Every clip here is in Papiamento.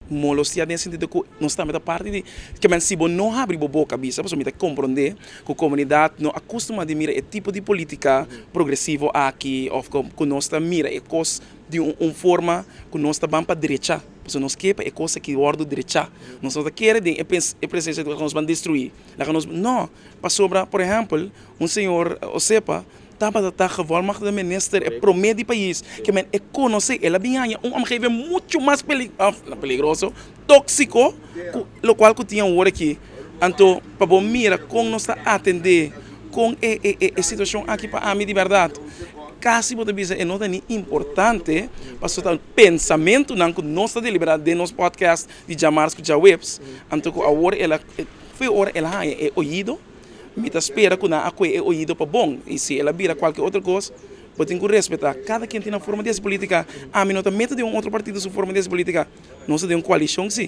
Molestia den sentido ku nos tambe ta parti di ke men si bo no habri bo boka bisa pasobra mi ta komprondé ku komunidat no a kustumá di mira e tipo di polítika progresivo aki òf ku nos ta mira e kos di un forma ku nos ta ban pa drecha pasobra nos ke pa e kos aki wòrdu drechá. Nos no ta kere den e presensia ku nos ban destruí laga nos no pasobra por ehèmpel un señor Osepa Tabata ta gevolmagtigde minister e prome di pais ke men e konosé el a bin haña un omgeving mucho mas peligroso, tóksiko ku lokual ku tin awor aki. Anto pa bo mira kon nos ta atendé kon e e situashon aki pa ami di bèrdat kasi bo ta bisa e no ta ni importante pasobra ta pensamentunan ku nos ta deliberá den nos podcast di djamars ku djaweps anto ku awor el a fo'i ora el a haña e oido. Mi ta spera ku nan a kue e oido pa bon, i si el a bira kualke otro kos, bo tin ku respetá. Kada ken tin nan forma di hasi polítika. Ami no ta mete den un otro partido su forma di hasi polítika. Nos ta den un koalishon sí,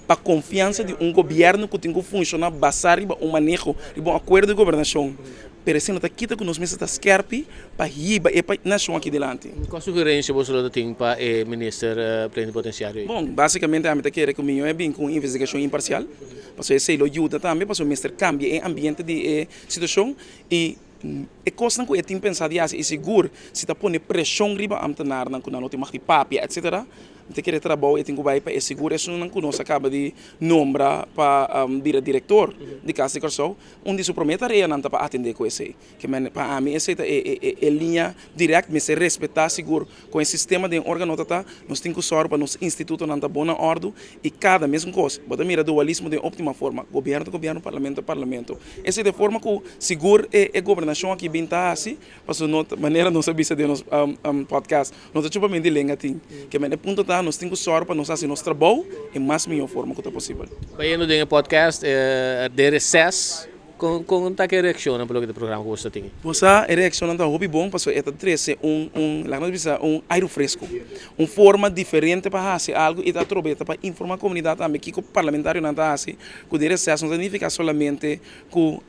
pa konfiansa di un gobièrnu ku tin ku funshoná basá riba un maneho, riba un akuerdo di gobernashon. Pero esei no ta kita ku nos mester ta skèrpi pa hiba e nashon aki dilanti. Kua sugerensia boso lo ta tin pa e minister plenipotensiario ei? Bon, básikamente ami ta kere ku miño e bin ku un investigashon imparsial. Pasobra esei lo yuda tambe pasobra mester kambia e ambiente di e situashon i e kosnan ku e tin pensa di hasi i sigur si ta pone preshon riba amtenarnan ku nan no tin mag di papia etsetera mi ta kere trabou e tin ku bai pa e sigur esunnan ku nos a kaba di nombra pa bira direktor di Kas di Kòrsou un di su promé tareanan ta pa atendé ku esei. Ke men pa ami esei ta e liña dirèkt, mester respetá sigur kon e sistema den organo ta ta, nos tin ku sòru pa nos institutonan ta bon na òrdu i kada mesun kos, bo ta mira dualismo den óptima forma, gobièrnu ta gobièrnu, parlamento ta parlamento. Esei ta e forma ku sigur e gobernashon aki bin ta hasi, pasobra no ta manera nos a bisa den nos podcast, no ta chupa mente lenga tin. Ke men e punto ta nos tin ku sòru pa nos hasi nos trabou e mas mihó forma ku ta posibel. Bayendo den e podcast den reses. Kon ta ke reakshonnan pa loke ta e programa ku boso ta tin? Bo sa, e reakshonnan ta hopi bon pasobra e ta trese un, un, laga nos bisa, un airu fresku, un forma diferente pa hasi algu i ta atrobe ta pa informá komunidat tambe kiko parlamentarionan ta hasi, ku den reses no ta nifiká solamente ku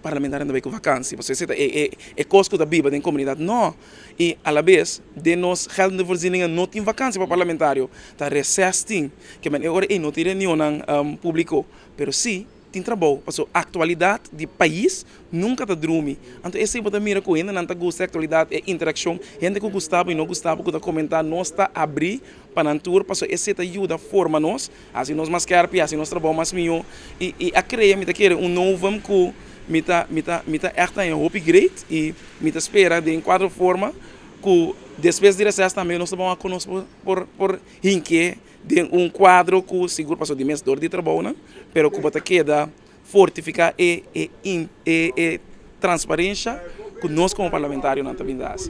parlamentarionan ta bai ku vakansi, pasobra esei ta e, e, e kos ku ta biba den komunidat, no! I alabes den nos geldende voorzieningen no tin vakansi pa parlamentario, ta reses tin, ke men e ora ei no tin reunionnan públiko, pero sí. Tin trabou, pasobra aktualidat di pais nunka ta drumi. Anto esei bo ta mira ku hendenan ta gusta e aktualidat, e interakshon, hende ku gusta bo i no gusta bo ku ta komentá, nos ta abrí pa nan tur pasobra esei ta yuda forma nos, hasi nos mas skèrpi, hasi nos trabou mas mihó i i a krea mi ta kere un novum ku mi ta mi ta mi ta ègt haña hopi great i mi ta spera den kuater forma ku despues di reses tambe nos ta bon a konos por por hink'é. Den un kuadro ku sigur pasobra di mes dor di trabounan, pero ku bo ta keda fortifiká e e e transparensha ku nos komo parlamentarionan ta bin ta hasi.